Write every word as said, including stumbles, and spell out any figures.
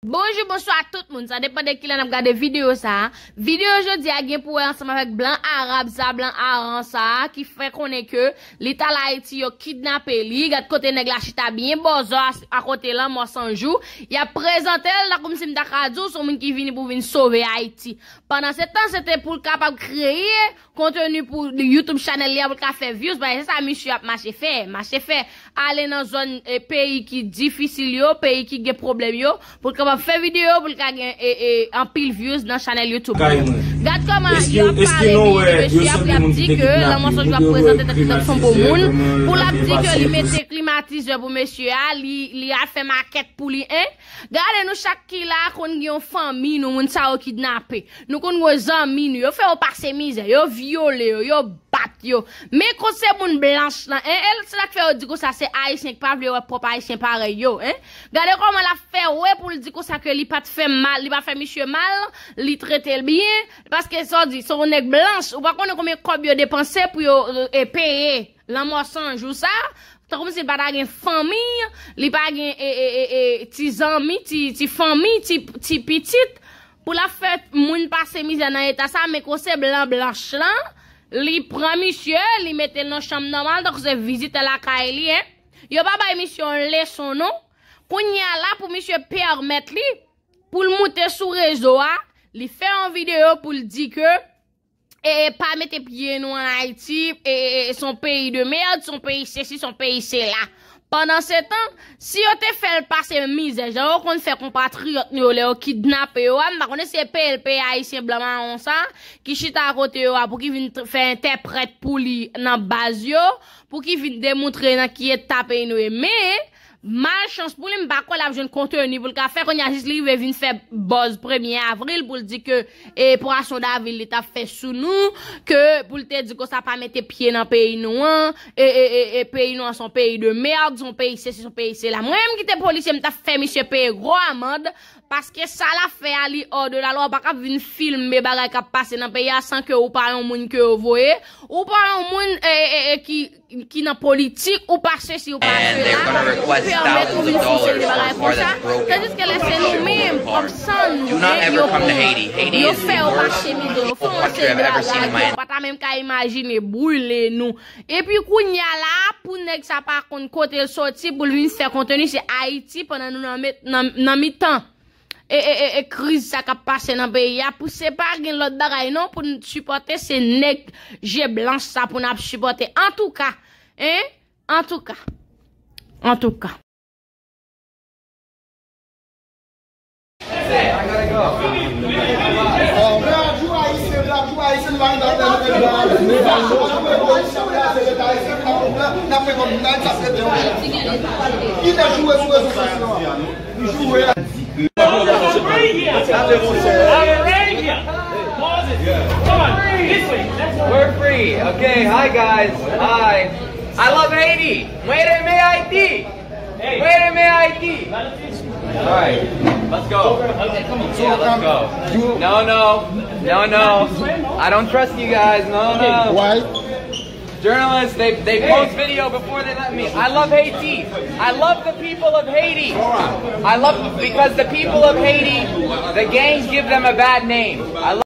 Bonjou, bonswa tout moun. Sa depann de kilè n ap gade videyo sa a. Videyo jodi a gen pou wè ansanm avèk blan arab sa, blan aran sa, ki fè konnen ke li t al Ayiti, yo kidnape li. Gad kote nèg la chita byen bòzò a, akote Lanmò San Jou. Y ap prezante l tankou si m ta ka di w se yon moun ki vini pou vin sove Ayiti. Pandan se tan, se te pou l kapab kreye konteni pou YouTube chanèl li a, pou l ka fè views, paske se sa misye ap mache fè, mache fè, ale nan zòn, e, peyi ki difisil yo, peyi ki gen pwoblèm yo, pou l kapab fè videyo, pou l ka gen, e, e, anpil views nan chanèl YouTube li yo. Gad kòman y ap pale byen de mesye a, pou y ap di ke Lanmò San Jou ap prezante tèt li tankou se yon bon moun, pou l ap di ke li mete klimatizè pou mesye a, li, li al fè makèt pou li, en. Gade nou chak ki la konn gen yon fanmi nou, moun sa yo kidnape. Nou konn gen zanmi nou, yo fè yo pase mizè, yo vyole yo, yo bat yo. Men kot se moun blanch lan, en, e se sa k fè yo di konsa se Ayisyen ki pa vle wè pwòp Ayisyen parèy yo, en. Gade kòman l ap fè wè pou l di konsa ke li pa t fè mal, li pa fè misye mal, li trete l byen, paske sa w di, se yon nèg blanch, ou pa konnen konbyen kòb yo depanse pou yo, e, peye Lanmò San Jou sa, tankou si li pa ta gen fanmi, li pa gen, e, e, e, e, ti zanmi, ti, ti fanmi, ti, ti pitit, pou l ap fè moun pase mizè nan eta sa, men kòse blan blanch lan, li pran misye, li mete l nan chanm nòmal, tankou se vizitè lakay li, en. Yo pa bay misye yon leson, non. Kounye a la, pou misye pèmèt li, pou l moute sou rezo a, li fè yon videyo pou l di ke e, e, pa mete pye nou an Ayiti, e, e, e, se yon peyi de mèd, se yon peyi sesi, se yon peyi sela. Pandan se tan, si yo te fè l pase mizè, jan yo konn fè konpatriyòt nou yo lè yo kidnape yo a, m pa konnen si se peye l peye Ayisyen blan mawon sa, ki chita akote yo a, pou ki vin t-, fè entèprèt pou li nan baz yo, pou ki vin demontre nan ki eta peyi nou ye. Men, malchans pou li, m pa kwè l ap jwenn konteni pou l ka fè. Kounye a, jis li rive vin fè buzz premye avril pou l di ke, e, pwason davil li t ap fè sou nou, ke pou l te di konsa pa mete pye nan peyi nou an, e, e, e, e peyi nou an se yon peyi de mèd, se yon peyi sesi, se yon peyi sela. Mwen menm ki te polisye, m t ap fè misye peye gwo amann, paske sa l ap fè a, li hors de la loi, ou pa ka vin filme bagay k ap pase nan peyi a san ke ou pa yon moun ke yo voye, ou pa yon moun, e, e, e, ki ki nan politik, ou pa sesi, ou pa sela, pou pèmèt ou vin fè yon seri de bagay konsa, tandiske lè se nou menm, kòm san nou, yo pran, yo fè yo mache mizè, yo fè yon seri de bagay ke ou pa ta menm ka imajine, brile nou. Epi kounye a la, pou nèg sa pa konn kote l soti, pou l vin fè konteni, se Ayiti, pandan nou nan met-, nan, nan mitan e, e, e, e kriz sa k ap pase nan peyi a, pou se pa gen lòt bagay non, pou n sipòte, se nèg je blanch sa pou n ap sipòte. Antouka, en, antouka, antouka. Come on, this way. We're free. Okay, hi guys. Hi. I love Haiti. Muéreme Haiti. Muéreme Haiti. All right, let's go. Yeah, let's go. No, no, no, no. I don't trust you guys. No, no. Why? Journalists, they, they post video before they let me. I love Haiti. I love the people of Haiti. I love, because the people of Haiti, the gangs give them a bad name. I love